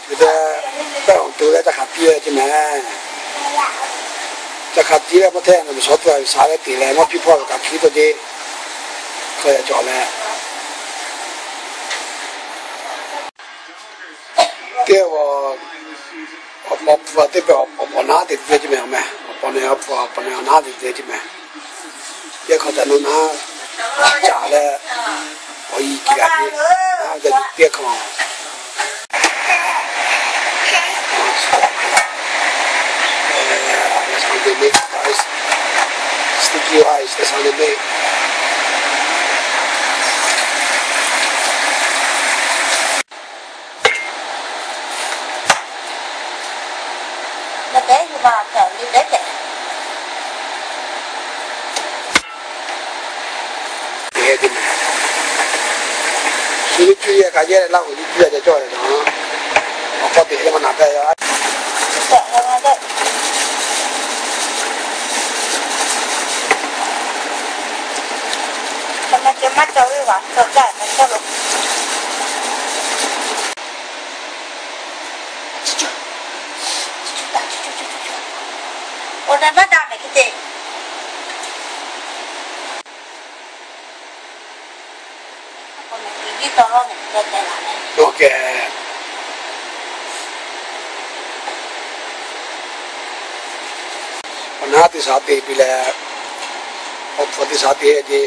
Te, pehˇ awˬ to leh ca hk'aˬ piˇ ve ce mehˍ. Ca hk'aˬ piˇ leh mawˇ hteˇ na mawˬ shawˉ tuˬ a ve sha leh teꞈ leh mawˇ piˇ hpawˇ ve kaꞈ hkiˉ tawˇ ce. Hk'e yaꞈ cawˬ leh, teˇ, awˬ, awˬ pfuhˍ teˇ pehˍ awˬ pfuhˍ naˉ te tcuh ce mehˍ mehˍ. Awˬ pfuhˍ ne, awˬ pfuhˍ, awˬ pfuhˍ ne awˬ naˉ te tcuh ce mehˍ. Teˇ hk'awꞈ ca naw naˉ caꞈ leh, awˬ yiˍ kiˬ kaꞈ te, naˉ ve teˇ hk'awꞈ. That's how they make ice. Sticky ice, that's how they make. Shu liˇ cuˇ yehˬ kaꞈ yehˇ leh Laˇ huˍ liˇ cuˇ a ca cawˇ ve na. Awˬ hk'aw teꞈ leh maˇ naˍ hpehꞈ yaˇ. Awˬ na maˇ daꞈ mehˍ hk'e te. Awˬ na, awˬ na, awˬ na teˇ shaˍ te piˇ leh, awˬ hpfuhˍ teˇ shaˍ te ce.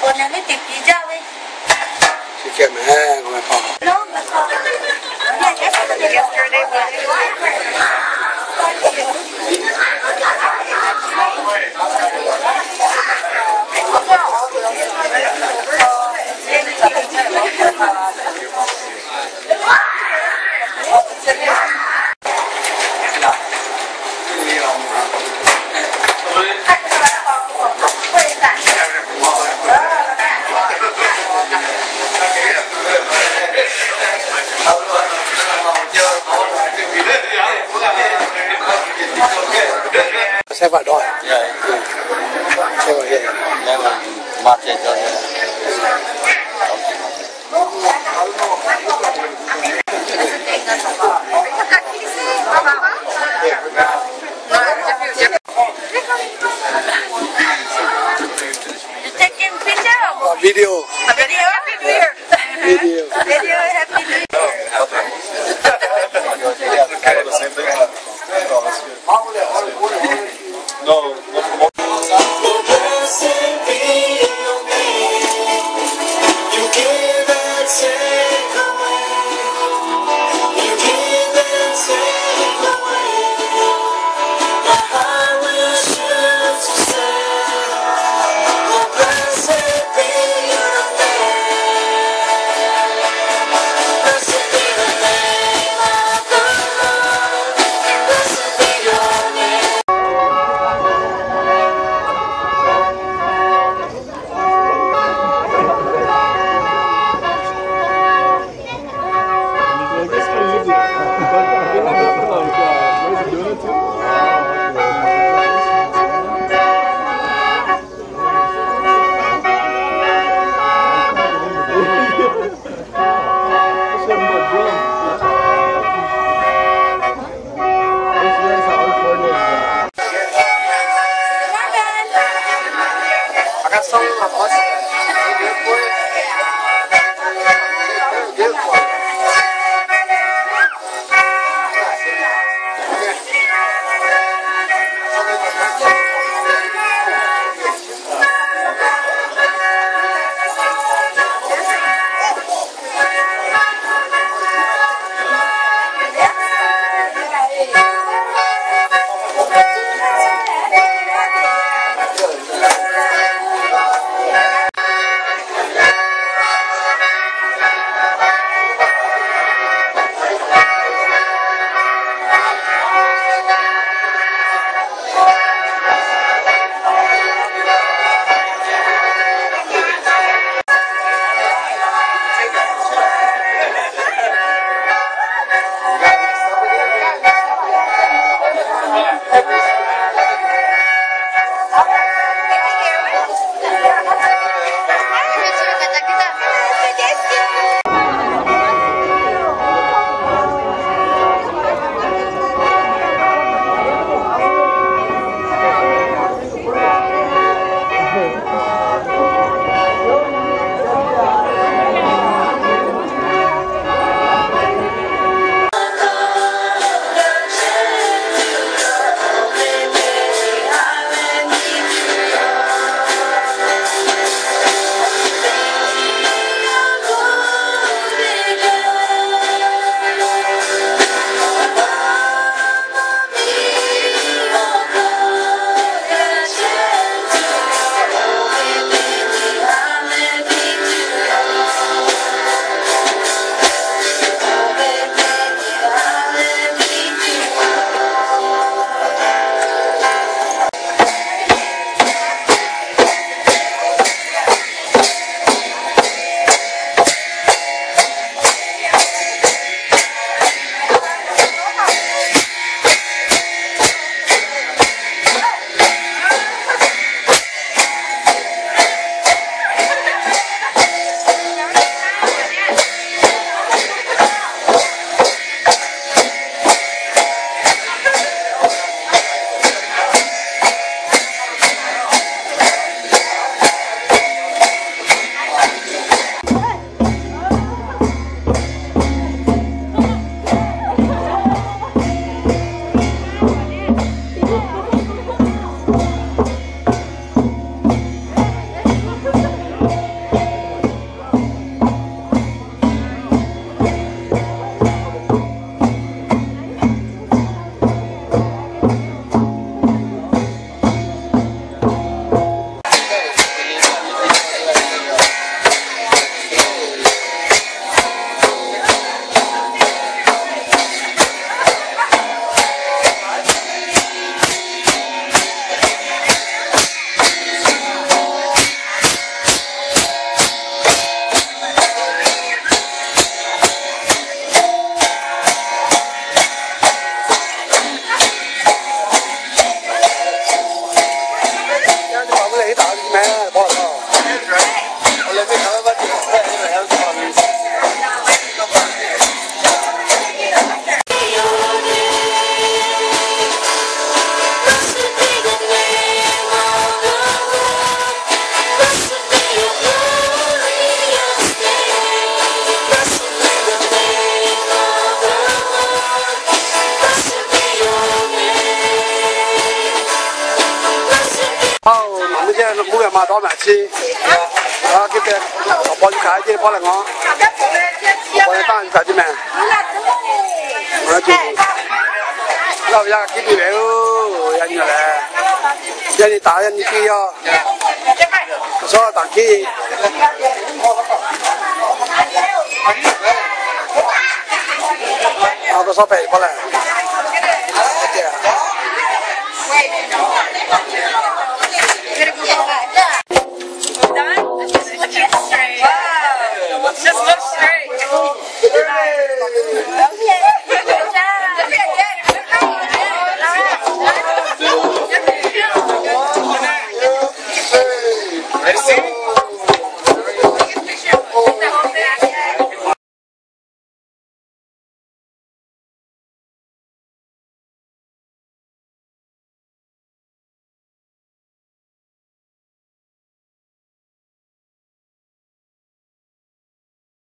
Awˬ na teˇ piˇ jaˇ ve. Chi hk'e mehˍ, ngaˬ mehˍ pa. Sehˉ paˆ dawˇ, sehˉ paˆ, maˇ ceh cawˇ. You taking picture? Uh, video. Video. Happy New Year. Video. Video. Happy New Year. Maˇ dawˇ maˍ chi, a, kiˇ te, awˬ paw nyi hkanˍ a ciˉ pawˆ leh ngaˬ, awˬ paw nyi taˇ nyi hkanˍ a ciˉ mehˍ. Laˇ ve yaˇ kiˇ piˇ ve yoˬ, yaˇ nyi lehˬ, yaˇ nyi taˍ yaˇ nyi piˇ yoˬ. K'awꞈ shawˉ taˍ kiˇ, k'awꞈ shawˉ pehꞈ pawˆ leh